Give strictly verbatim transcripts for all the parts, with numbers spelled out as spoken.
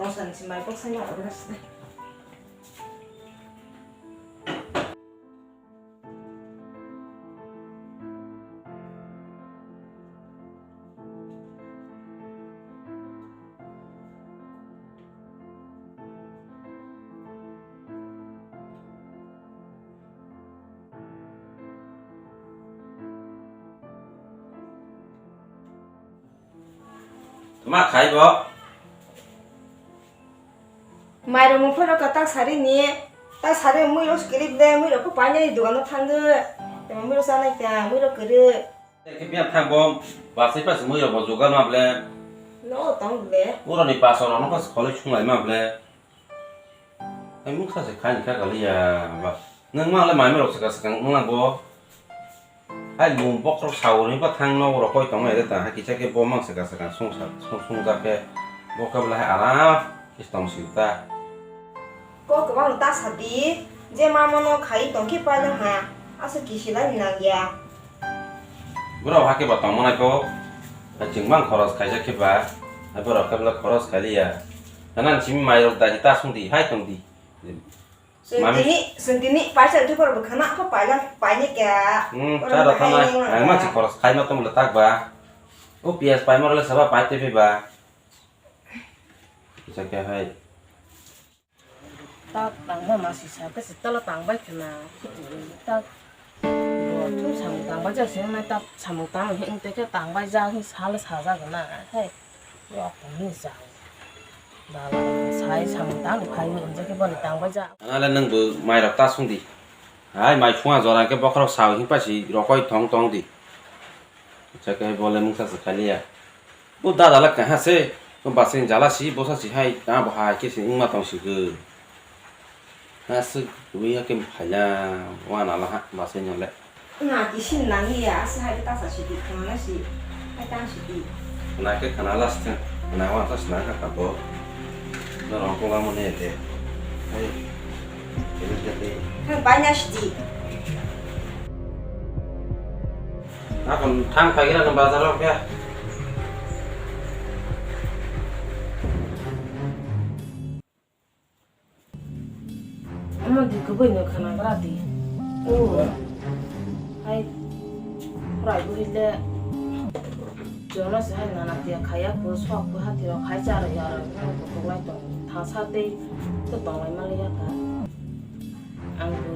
Mosani si mai kok sai ma order se. Tma khai bo? Mairung mung phano ka tak sari ni, tak sari mui rok skiri de, mui rok ko painai dugan no thangde. Tma mui rok sanai ta, mui rok kere. Khe biya thang bo, basai pas mui rok bo jugal ma ble. No tong ble. Uro ni pas rok no pas kholoi sunglai ma ble. Ai mungsa se khaini kha kaliya ba. Nwng ma le mai rok saka saka nwng bo. Ai mung bokrok sawo ni ba thang no uro koi tong ai ta ha kicha ke bo mang saka saka sung sa sung sung ja ke bo ka bla aram kis tong si ta. Ko kwbang ta sadi je ma mono khai tong ki pa ha asu kisi lai nang ya. Borok hakhe bo tongma nai kho, chwng mang khoros khaijak khe ba, borok khe bwlai khoros khai liya. Nana simi mairok dagi ta sung di, hai tong di. Mami- Sentini, sentini, paisa tu borok bwkhana kho paila, paini kya. Hmm, borok cha rok bahai thana, nang ang ma nang si khoros khai ma tong le tak ba. O piyas pai ma le saba pai te ba. Kisa khe hai. Tak tangma masi sa khe se tala tangbai khna. Tak bo thum samung tangbai ja se nai tak samung tang hin te khe tangbai ja hin sal sa ja gana. Hai rok tong hin sa. Dala sai samung tang phai ni unja khe boni tangbai ja. Ana le nang bo mai rok ta sung di. Hai mai phunga jora khe bokhorok sa hin pasi rokoi thong tong di. Acha khe bole mungsa se khaliya. O dada la kaha se, o basing jala si, bosa si hai, ta bo hai khe se wngma tong si khe. Ha se, wi ya khe phaila, wana la ha, basing jale. Na ki sin nang ya, se hai ta sa si di, khana si, hai ta si di. Na khe khana la si, na wa ta si na ka ka bo. Na rong ko ga mo ne de. Hai. Khe bai na si di. Akon thang phagira no bazar o khe. Omo di kubui no khana gra di. O. Hai. Prai bui le. Jono se hai nana tia khaya ko sok ko hati ro khai cha ro ya ro ko lai tong. Thasa tei to tong lai ma le ya ka. Ang bo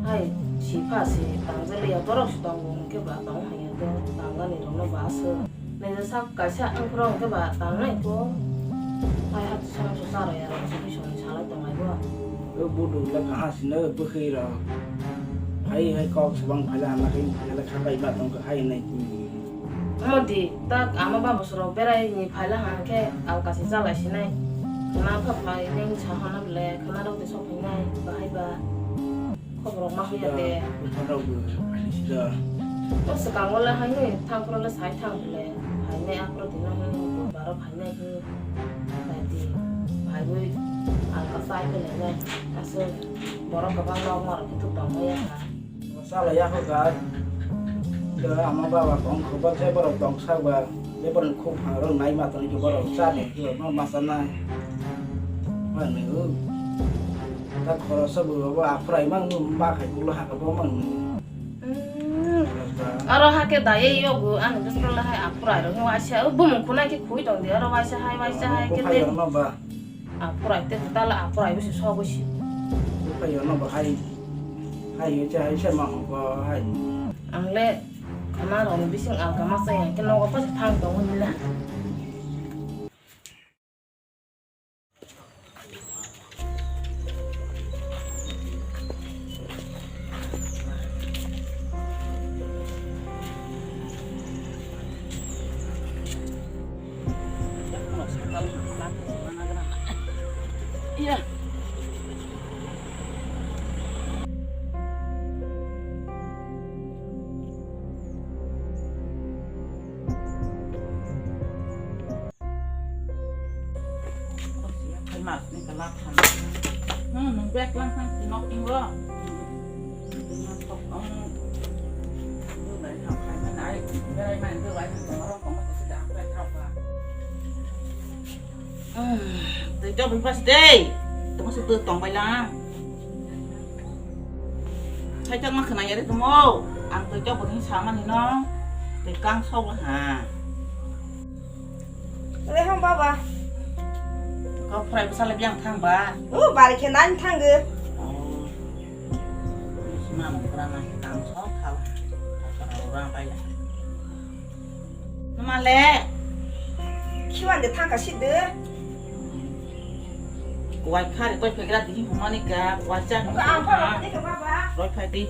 hai sipha se tangjak liya, borok se tongo hwnkhe ba tong haiya to tangnani rokno ba aswk. Naijak sak kaisa ang phuru hwnkhe ba tangnai to. Hai hati sono se chara ya rok se bisong ni salai tonglai bo. O budu le kaha sino bwkhwi rok. Hai hai kok swbang phaila hana khe phaila kha bai ma tongkha hai nai. Omo di, tak ama ba bosoro berai ni phaila hang khe alkasi chalai sinai. Khna pha phai neng sa hana ble, khna rok de sok phainai, bahai ba. Khobor rok ma haya de. Sida, buphang rok bo ani sida. To swkang o le hai ni, thang phro le sai thang ble. Phainai aphro dino hai ni, baro phainai hi. Dai di, phai wi alka chai ble nai. Aswk borok kwbang nok ma rok khe thuk tong ya kha. Chala ya kho ga. Ga ama baba kong kho ba je borok tong sa ba. Je borok khuk phang rok nai ma tong ki borok cha de ki ma ma sa nai. Ma ne u. Ta khoro sa bu ba aphrai mang ma khai bu lo ha ka bo mang ne. Aro ha khe dai yogo ani bwskango hai aphrai rok waisa bumung khuna khe khui tong di aro waisa hai waisa hai khe. Apurai te tala apurai bisi sogwi si. Buphai ono bo hai. Hai se hai se ma hoko hai. Ang le khana rok ni bising alka ma chaya khe nogo bwswk thang tongo nini le. Iya. Mas ni kelak kan. Hmm, nung bek lang kan si nok tinggo. Dengan tok kamu. Lu dari hak kai mana ai, dari mana tu lai tu orang kamu tu sudah apa apa. Ah, Job ni pas dei. Tong se tu tong bai lang. Sai tak ma khna yare tumo. Ang tu job ni sama ni no. Te kang sok ha. Le ham baba. Kau prai basa le biang thang ba. Oh, bari khe nani thang ge. Oh. Sima mo kra na kang sok thala. Kau prai ura bai. Numa le. Khiwan de thangka sidde. Kuwai khari koi phegra di himani ka, kuwai cha himani ka. Roi phai di.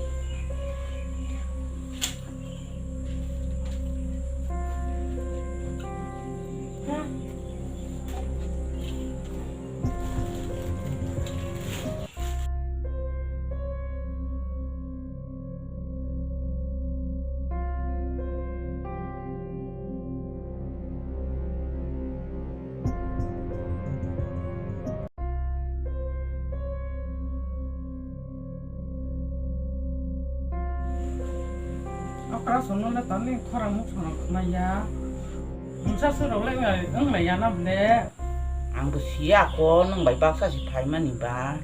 Okra sono le tani khorang muk sono khna ya. Mungsa se rok le wng lai ya na ble. Ang bo siya ko nwng bai baksa si phaimani ba.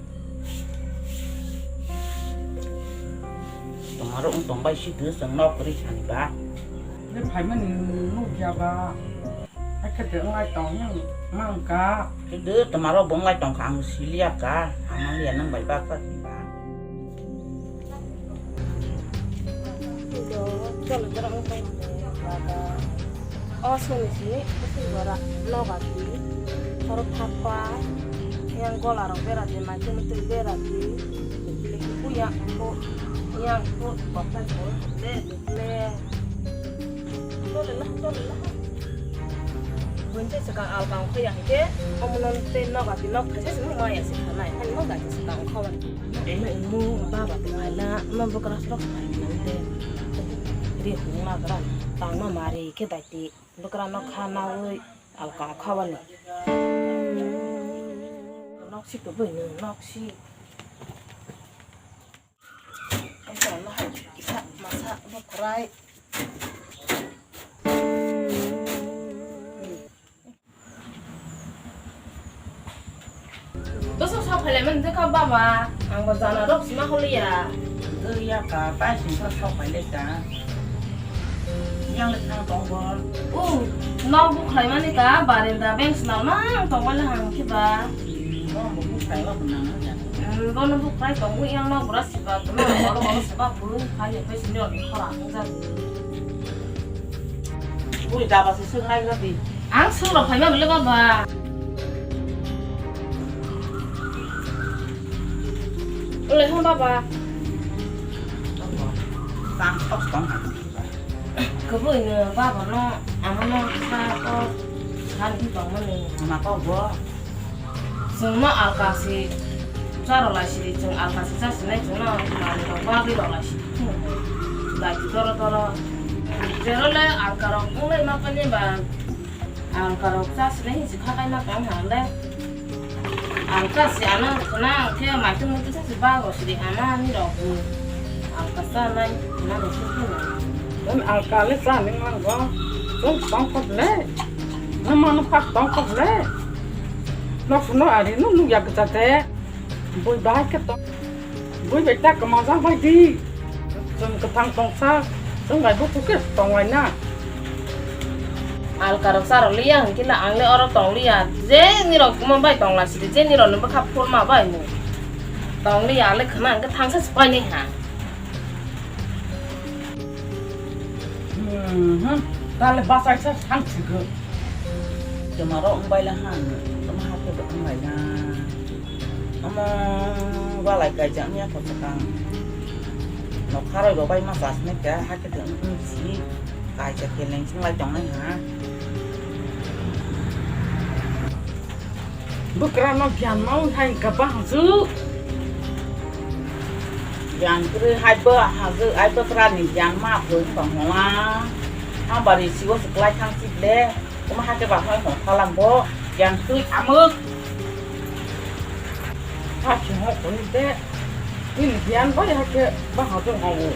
Tongmarok wng tong bai si twi chwng nok kwrwi sani ba. Le phaimani nuk ya ba. Hakhe de wng lai tong yang mang ka. Twi tongmarok bo wng lai tong kha ang siliya ka. Amang liya nwng bai baksa si ba. O soni sini kusui bora noga di, khorok thapa, yang gola rok bera di, mai tini twi bera di, leki puya ko, yang ko, kokta ko, le, le. Chole lah, chole lah. Buinte sekang alkang khoya hike, omono tei noga di nok thaisa sini maya se khanai, ani noga di sekang khoban. Emo emo baba tu phaila, no bokra srok phaila de. Ri hung na gra, tang no mari khe dai ti. Bokra no kha na ui, alkang khoban. Nok si tu bui no, nok si. Esa no hai, isa masa no krai. Bwswk sok phailaimani wngkha baba, ang bo jana rok sima holiya. Wngya ka, pai singsa sok phailai ka. Yang le thang tong bo. U, nok bukhlaimani ka, barenda beng swnal mang tong bai le hang khe ba. Hmm, bo bo bukhlai ba bo nang ya. Hmm, bono bukhlai tong bo yang nok bwra siba, bono bolo bolo siba, bwrwi khai ya, pai sini rok khora wng jak. Bui daba se swnglai rw di. Ang swngrok phaima bwle baba. Ulai hwn baba. Tang tok tong ha. Kwbui no baba no, ama no sa ko san di tong mani. Ma ko bo. Chwngno alkasi charwlai sidi, chwng alkasi chasinai, chwngno manwirok bagwi rwlai sidi. Daiti doro doro. Jerole alkarok wnglai ma pani ba, alkarok chasinai hinsi khakai ma tong hwnle. Alkasi ano khna khe maitu muitu chasi bago sidi ama ni rok. Alkasa nai khna ni sukuna. Alkale chani mango. Chwng tong kho le. Nwng mano phak tong kok le. Nok no ari no nung yak jate. Bui bahai khe tong. Bui bai ta kama jang bai di. Chwng kwthang tong sa. Chwng bai bo thuk khe tong lai na. Alkarok charok liya hwn khe le ang le oro tong liya. Je nirok kuma bai tong lai sidi, je nirok ni bwkha phurma bai mu. Tong liya le khna hwn khe thangsa se pai nai ha. Hmm, tale bachai sa sang sigo. Joma ro wng bai la ha, toma ha khe bo wng bai la. Omo balai kaijak ya ko chakang. Nokha roi bo bai ma chas ne kha, ha khe wng wng si. Kaijak khe leng sing lai tong nai ha. Bwkrano giyan mawi hai wngkha ba hajwk. Giyan kwrwi hai bo hajwk, ai bwkrani giyan ma phrwi wngkha hwnla. Hambari sigo se kwlai thang si ble. Omo hakhe ba hai hwn khalang bo giyan kwrwi amwk. Hakhe hwn kwrwi de. Nini giyan bai hakhe ba hajwk hwngo.